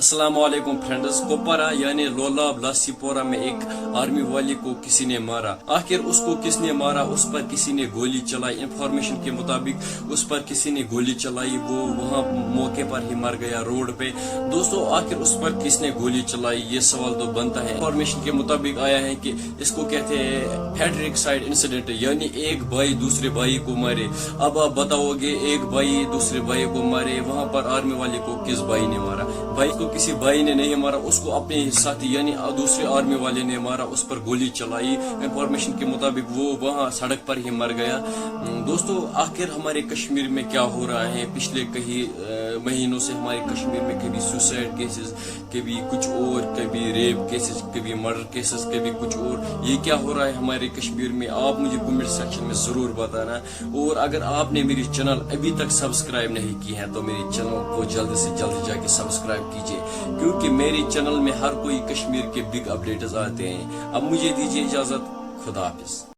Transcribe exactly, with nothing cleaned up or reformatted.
السلام علیکم فرینڈز، کپوارہ یعنی لولاب لاسی پورہ میں ایک آرمی والے کو کسی نے مارا۔ آخر اس کو کس نے مارا؟ اس پر کسی نے گولی چلائی۔ انفارمیشن کے مطابق اس پر کسی نے گولی چلائی، وہ وہاں موقع پر ہی مر گیا روڈ پہ۔ دوستو، آخر اس پر کس نے گولی چلائی، یہ سوال تو بنتا ہے۔ انفارمیشن کے مطابق آیا ہے کہ اس کو کہتے ہیں فیڈرک سائیڈ انسیڈنٹ، یعنی ایک بھائی دوسرے بھائی کو مارے۔ اب آپ بتاؤ گے، ایک بھائی دوسرے بھائی کو مارے، وہاں پر آرمی والے کو کس بھائی نے مارا؟ بھائی کو کسی بھائی نے نہیں مارا، اس کو اپنے ساتھی یعنی دوسرے آرمی والے نے مارا، اس پر گولی چلائی۔ انفارمیشن کے مطابق وہ وہاں سڑک پر ہی مر گیا۔ دوستو، آخر ہمارے کشمیر میں کیا ہو رہا ہے؟ پچھلے کئی مہینوں سے ہمارے کشمیر میں کبھی سوسائڈ کیسز، کبھی کچھ اور، کبھی ریپ کیسز، کبھی مرڈر کیسز، کبھی کچھ اور۔ یہ کیا ہو رہا ہے ہمارے کشمیر میں؟ آپ مجھے کمنٹ سیکشن میں ضرور بتانا۔ اور اگر آپ نے میری چینل ابھی تک سبسکرائب نہیں کی ہے تو میری چینل کو جلد سے جلد جا کے سبسکرائب کیجیے، کیونکہ میری چینل میں ہر کوئی کشمیر کے بگ اپڈیٹس آتے ہیں۔ اب مجھے دیجیے اجازت، خدا حافظ۔